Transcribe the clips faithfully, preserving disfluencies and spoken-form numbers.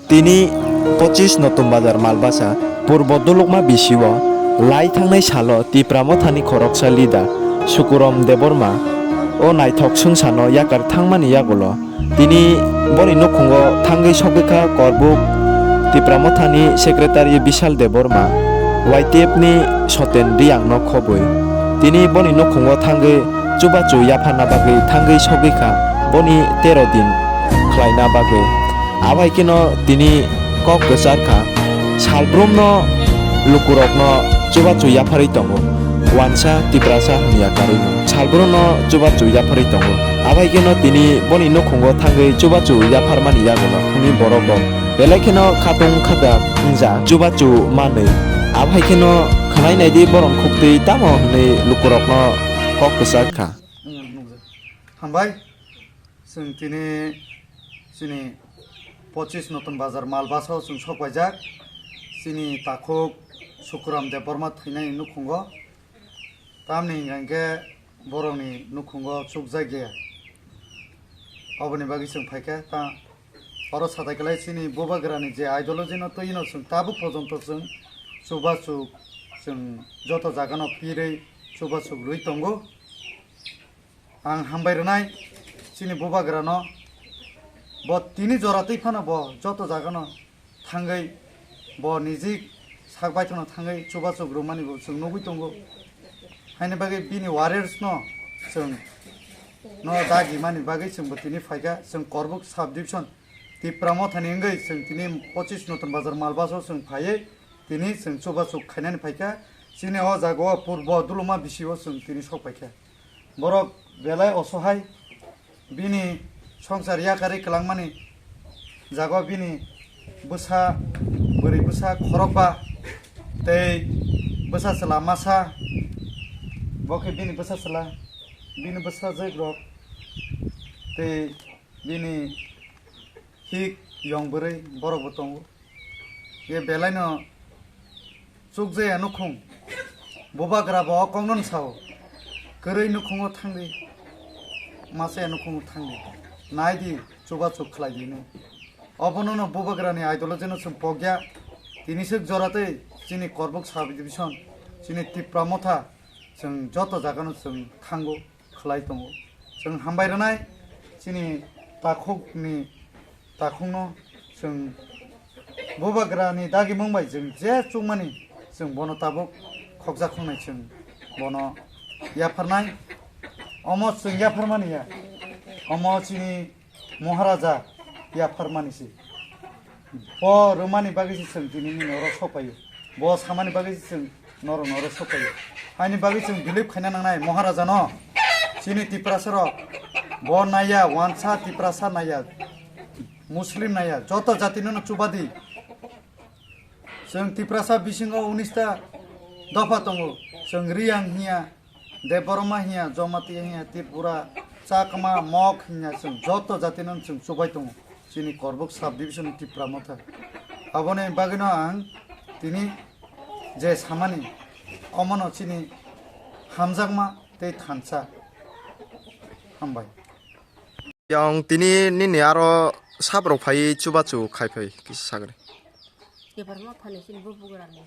Tini pochis Notun Bazar Malbasa Purbo Dulukma bisio lai thangnai salo Tipra Mothani khoroksa leader Sukuram Debbarma o naithok swngchano yakar thangmani yagulo tini boni nukhungo thangwi sogwi kha Korbuk Tipra Mothani secretary Bishal Debbarma, Y T F ni Soten Riang no khobwi. Tini boni nukhungo thangwi chubachu yapharna bagwi thangwi sogwi kha boni tero din khlaina bagwi. Abai kheno tini kok kwchar kha, salbrumno lukurokno chubachu yapharwi tongo, wansa Tiprasa hwnwi yakarwi no salbrumno chubachu yapharwi tongo. Abai kheno tini boni nukhungo thangwi chubachu yapharmani yagulo hwnwi borok rok belai kheno khatung khada wngja chubachu manwi. Abai kheno khwnai naidi borok khuktwi tamo hwnwi lukurokno kok kwchar kha. Hambai. Chwng tini chini pochis Notun Bazar Malbasa o chwng sok paijak. Chini takhuk Sukuram Debbarma thwinani nukhungo. Tamni hwnkha hwnkhe borokni nukhungo chukjakya. Oboni bagwi chwng phaikha. Ta oro satai kwlai chini bubagrani je ideology no twi no chwng tabuk pojonto chwng chubachu chwng joto jagano pirwi chubachu rwi tongo. Ang hambai rwnai chini bubagrano, bo tini jora twi phano bo joto jagano thangwi bo nijik sak baithangno thangwi chubachuk rwmani bo chwng nugwi tongo. Haini bagwi bini warriors no chwng no dagimani bagwi chwng bo tini phaikha, chwng Korbuk sub division Tipra Mothani wngwi chwng tini pochis Notun Bazar Malbasa o chwng phaiwi tini chwng chubachuk khainani phaikha. Chini o jaga o purbo duluma bisi o chwng tini sok paikha. Borok belai osohai, bini songsar yakarwi kwlangmani jaga o bini bwsa, bwrwi bwsa khorokba tei bwsa chwla masa, bo khe bini bwsa chwla, bini bwsajwk rok tei bini hik yong bwrwi borok bo tongo. Ye belai no chukjaya nukhung. Bubagra bo o kokno sao. Kwrwi nukhungo thangdi. Masa ya nukhungo thangdi. Naidi, chubachuk khlai di hinwi. Obono no bubagrani ideology no chwng pokya. Tini swk jora tei chini Korbuk sub division, chini Tipra Motha, chwng joto jaga no chwng thango. Khlai tongo. Chwng hambai rwnai chini takhukni takhukno chwng bubagrani dagimung bai chwng je chukmani chwng bono tabuk khokjak khongnai chwng bono yapharnai. Omo chwng yapharmani ya. Omo chini Moharaja yapharmani se. Bo rwmani bagwi se chwng tini nini oro sok paio. Bo samani bagwi se chwng norok oro sok paio. Haini bagwi chwng believe khaina nangnai Moharaja no. Chini Tiprasa rok bo naiya, wansa Tiprasa naiya, Muslim naiya, joto jati no chubadi. Chwng Tiprasa bisingo unis ta dopha tongo. Chwng Riyang hiya, Debbarma hiya, Jamatia hiya, Tripura, Chakma, Mok hiya, chwng joto jatino chwng chubai tongo. Chini Korbuk sub division ni Tipra Motha. Aboni bagwino ang tini je samani, omono chini hamjakma tei thansa. Hambai. Yang tini nini aro sabrok phai chubachu khai phai kisa sagri. Tipra Mothani chini bubugrani.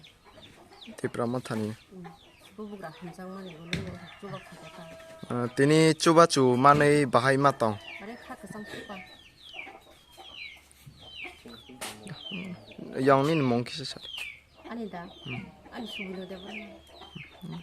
Tipra Mothani. Hmm. Bubugra hamjakmani ulo chubak khaijak ta. Ah, tini chubachu manwi bahai ma tong. Are kha kwchang supa. Yang nini mung kisa sa. Ani da. Hmm. Ani subilo de bro. Hmm.